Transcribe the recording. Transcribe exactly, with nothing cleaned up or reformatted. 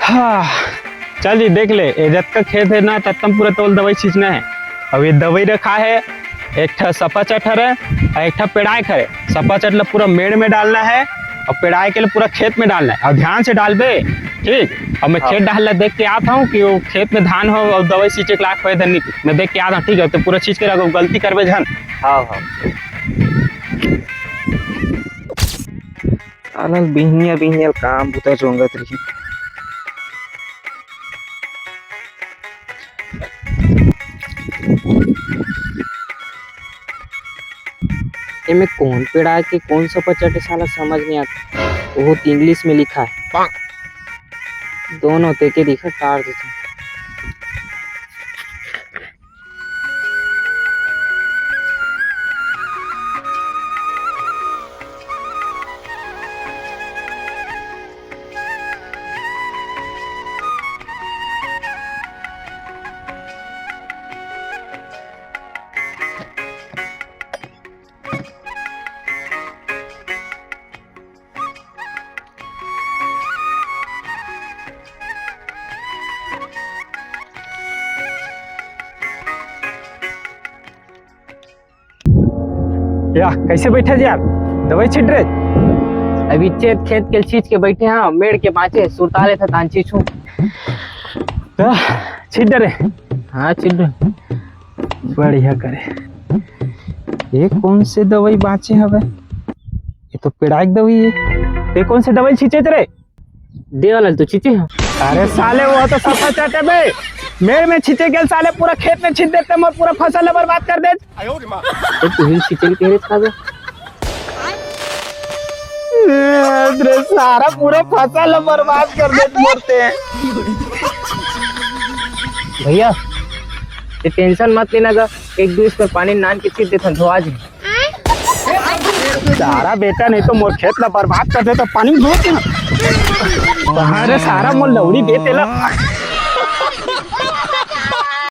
हाँ, चल जी, देख ले, ये जतका खेत हे ना, ततका म पूरा तोल दवाई छींचना हे। अउ ये दवाई रखा हे, एक ठा सफाचट हरे, अउ एक ठा पेड़ाय हरे। सफाचट ला पूरा मेड़ में डालना हे, अउ पेड़ाय के लिए पूरा खेत में डालना हे, अउ ध्यान से डालबे, ठीक? अब मैं हाँ। खेत डहर ला देख के आत हूँ कि वो खेत में धान हो अउ दवाई छींचे के लायक होय धन नहीं, मैं देख के आत हूँ, ठीक है? तो पूरा छींच के रखो, गलती करबे झन। हाँ, हाँ। साला बिहनिया बिहनिया काम बुता जोंगत रही। एमे कौन पेड़ाय के कौन सफाचट हे, साला समझ नहीं आता। बहुत इंग्लिश में लिखा हे। दोनों तेके दिखा, काट देते। या, कैसे बैठे जी यार? दवाई छिट रहे? अभी चेत खेत के छींच के बैठे हैं, मेड़ के बाँचे, सुरता लेथा तान छींचहूँ। तो छिट डरे? हाँ, छिट डरे। बढ़िया करे। ये कौन से दवाई बाँचे हवे? ये तो पेड़ाय के दवाई हे। ये कौन से दवाई छींचे रे? दे वाला तो छींचे हैं। अरे साले, वो तो सफाचट हे बे। मेड़ में छींचे गेल साले, पूरा खेत में छींच देते, मोर पूरा फसल ला बर्बाद कर दे। तो तू ही छींचे के रहे था बे। ए, रे सारा पूरा फसल ला बर्बाद कर दे मोर ते। भैया, ये tension मत लेना गा, एक दो इस पर पानी नान के छींच देता, धोआ जी। सारा बेटा नहीं तो मोर खेत ला बर्बाद कर देता, पानी में धो देना। अरे सारा मोर लौड़ी दे तेला।